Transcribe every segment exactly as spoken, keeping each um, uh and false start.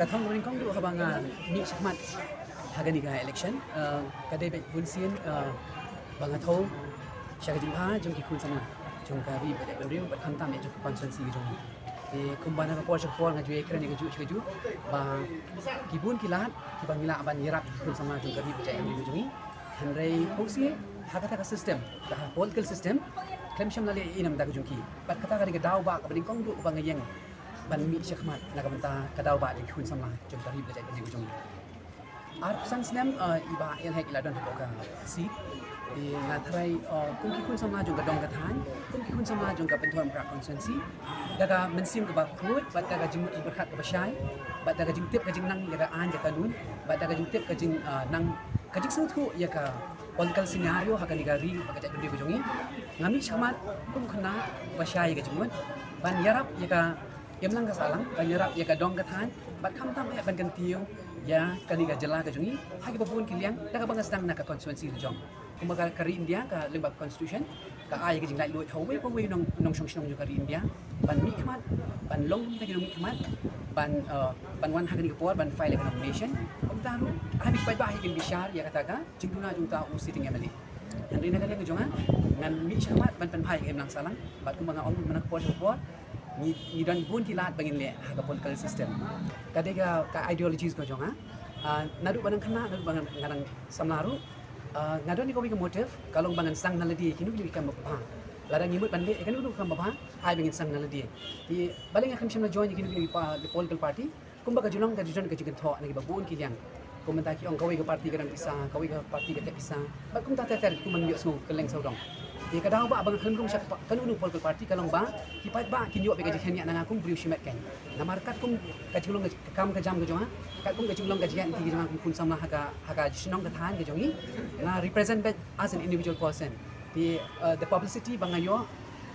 Ka thong ka banyngkong ruh haba nga mih shakhmat ha kane ka election, eh, ka dei beit bunsien, eh, ba nga thew sha ka jingbha jong ki khun samla jong ka ri bad ka jaitbynriew bad khamtam ïa jong ka constituency ka jong ngi. Te kumba na ka por sha ka por nga ju ïakren ïa kajuh sha kajuh ba ki bun ki lad kiba ngi lah ban ïarap ïa ki khun samla jong ka ri bad ka jaitbynriew ka jong ngi. Hynrei phewse ha kata ka system, ka political system, khlem shym la leh ei ei na ka bynta ka jong ki. Bad kata ka dei ka daw ba ka banyngkong ruh ba nga ïeng ban mih shakhmat na ka bynta ka daw ba jong ki khun samla jong ka ri bad ka jaitbynriew ka jong ngi. Arphew san snem, eh, i Bah A L Hek i la don hapoh ka seat. Te nga tharai, eh, kum ki khun samla jong ka dong ka thaiñ, kum ki khun samla jong ka Pynthorumkhrah constituency, da ka mynsiem kaba khuid bad da ka jingmut jingpyrkhat kaba shai bad da ka jingtip ka jingnang ïa ka aiñ ka kanun bad da ka jingtip ka jing, eh, nang ka jingsngewthuh ïa ka political scenario ha kane ka ri bad ka jaitbynriew ka jong ngi, nga mih shakhmat kum u khynnah ba shai ïa ka jingmut ban ïarap ïa ka imlang ka sahlang, ban ïarap ïa ka dong ka thaiñ bad khamtam eh ban kyntiew ïa kane ka jylla ka jong ngi ha kiba bun ki liang, da kaba nga sdang na ka constituency la jong. Kumba ka, ka ri India ka lyngba ka constitution ka ai ïa ka jinglaitluid ha uwei pa uwei u nong, nongshong shnong jong ka ri India ban mih khmat, ban long kum kita ki nongmih khmat, ban, eh, ban wan ha kane ka por ban file ïa ka nomination. Kumta ruh ha ki paidbah hi kin bishar ïa kata ka jingduna jong uta u sitting M L A. Hynrei na ka liang ka jong nga, ngan mih shakhmat ban pynbha ïa ka imlang sahlang bad kumba nga ong mynta na ka por sha ka por, ngi, ngi don bun ki lad ba ngin leh ha ka political system. Ka dei ka, ka ideologies ka jong nga. Ah, naduh ba nga dang khynnah, naduh ba nga dang samla ruh, ah, nga don ïa kawei ka motive, ka long ba ngan sdang na lade ïa kino kino ki kam ba bha. Lada ngi mut ban leh ïa kano kano ka kam ba bha, ai ba ngin sdang na lade. Te balei nga khlem shym la join ïa kino kino ki pa, ki political party? Kumba ka jinglong ka ju don ka jingkynthoh na kiba bun ki liang. Kum mynta ki ong kawei ka party ka don pisa, kawei ka party ka thep pisa. Bad kumta ter ter kum ban ïohsngew kylleng sawdong. Te ka daw ba, ba nga khlem rung sha ka pa-, kano kano political party ka long ba ki paidbah kin ïoh beit ka jingshaniah na nga kum briew shimet kein. Namar katkum ka jinglong ka kam ka jam ka jong nga, katkum ka jinglong ka jingïaid lynti ka jong nga kum khun samla ha ka, ha ka shnong ka thaiñ ka jong ngi, nga represent beit as an individual person. Te, uh, the publicity ba nga ïoh,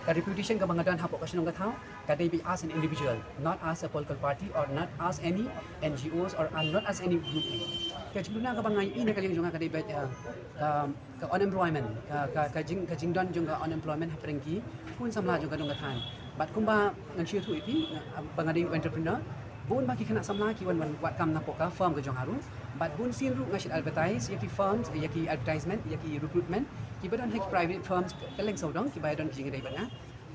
ka reputation kaba nga don hapoh ka shnong ka thaw, ka dei beit as an individual, not as a political party or not as any N G Os or, uh, not as any group. Ka jingduna kaba nga ïohi na ka liang jong nga ka dei beit, uh, um, ka unemployment, ka, ka, ka jing, ka jingdon jong ka unemployment hapdeng ki khun samla jong ka dong ka thaiñ. Bad kumba ngan shu ïathuh ïa phi, uh, ba nga dei u entrepreneur, bun ba ki khynnah samla ki wan, wan wad kam napoh ka firm ka jong nga ruh. Bad bun sien ruh nga shait advertise ïa ki firms, ïa ki advertisement, ïa ki recruitment kiba don ha ki private firms kylleng sawdong kiba don ki jingïadei bad nga.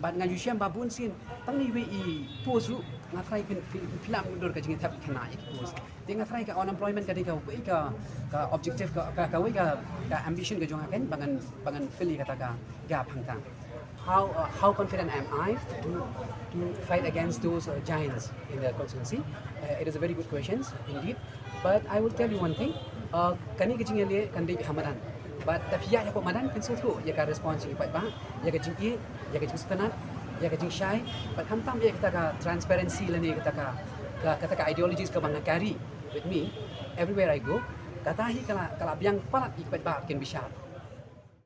Bad nga ju shem ba bun sien tang na iwei i post ruh nga tharai phin, phin, phin lah mutdur ka jingïathep ki khynnah ïa ki post. Te nga tharai ka unemployment ka dei kawei ka, ka objective ka, ka, kawei ka, ka ambition ka jong nga kein ba ngan, ba ngan fill ïa kata ka gap hangta. How, uh, how confident am I to, to fight against those, uh, giants in the constituency? Uh, it is a very good question indeed. But I will tell you one thing, uh, kane ka jingïaleh kan dei ha madan. Bad da phi ïaid hapoh madan phin sngewthuh ïa ka response jong ki paidbah, ïa ka jingïeit, ïa ka jingsngewtynnat, ïa ka jingshai, bad khamtam ïa kata ka transparency lane kata ka, ka, kata ka ideologies kaba nga carry with me everywhere I go. Kata hi ka la, ka la biang palat ïa ki paidbah kin bishar.